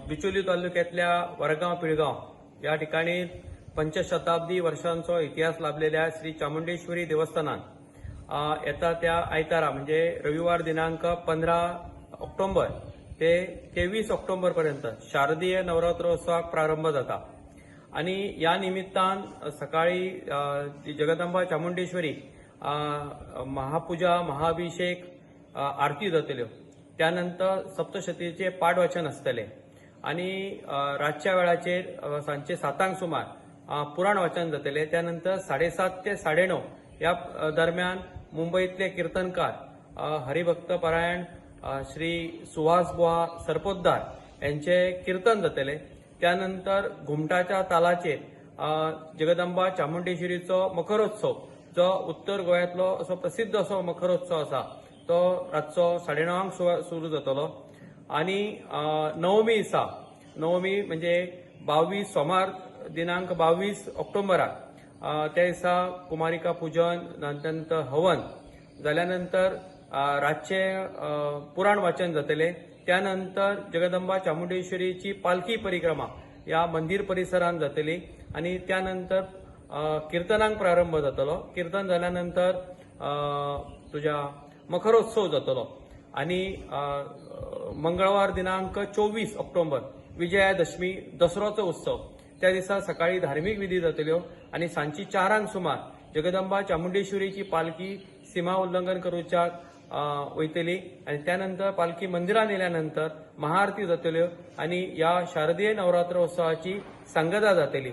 बिचोली तालुक्यातल्या वरगांव पिळगांव या ठिकाणी पंचशताब्दी वर्षांचो इतिहास लाभलेल्या श्री चामुंडेश्वरी देवस्थानान येता त्या आयतारा म्हणजे रविवार दिनांक 15 ऑक्टोबर ते 23 ऑक्टोबर पर्यंत शारदीय नवरात्रोत्सवाक प्रारंभ जाता आणि या निमित्तान सकाळी जगदंबा चामुंडेश्वरी महापूजा, महाअभिषेक, आरती जातल्यो. त्यानंतर सप्तशतीचे पाठवाचन आसतले आणि रातच्या वेळाचेर सांजचे 7 सुमार पुराण वाचन जातले. त्यानंतर 7:30 ते 9:30 या दरम्यान मुंबईतले कीर्तनकार हरिभक्त परायण श्री सुहास बुवा सरपोतदार यांचे कीर्तन जातले. त्यानंतर घुमटाच्या तालाचेर जगदंबा चामुंडेश्वरीचो मखरोत्सव, जो उत्तर गोंयांतलो असो प्रसिद्ध असो मखरोत्सव आसा, तो रातचो 9:30 सुरू जातलो. आणि नवमी दिसा, नवमी म्हणजे 22, सोमार दिनांक 22 ऑक्टोबराक, त्या दिसा कुमारिका पूजन, नंतर हवन जाल्या नंतर रातचे पुराण वाचन जातले. त्यानंतर जगदंबा चामुंडेश्वरीची पालखी परिक्रमा या मंदिर परिसरात जातली आणि त्यानंतर कीर्तनाक प्रारंभ जातलो. कीर्तन जाल्या नंतर तुज्या मखरोत्सव जातलो आणि मंगळवार दिनांक 24 ऑक्टोबर, विजयादशमी, दसरोचो उत्सव, त्या दिसा सकाळी धार्मीक विधी जातल्यो आणि सांजची 4 सुमार जगदंबा चामुंडेश्वरीची पालखी सीमा उल्लंघन करूच्याक वयतली आणि त्यानंतर पालखी मंदिरात येयल्या नंतर महाआरती जातल्यो आणि या शारदीय नवरात्रोत्सवाची सांगता जातली.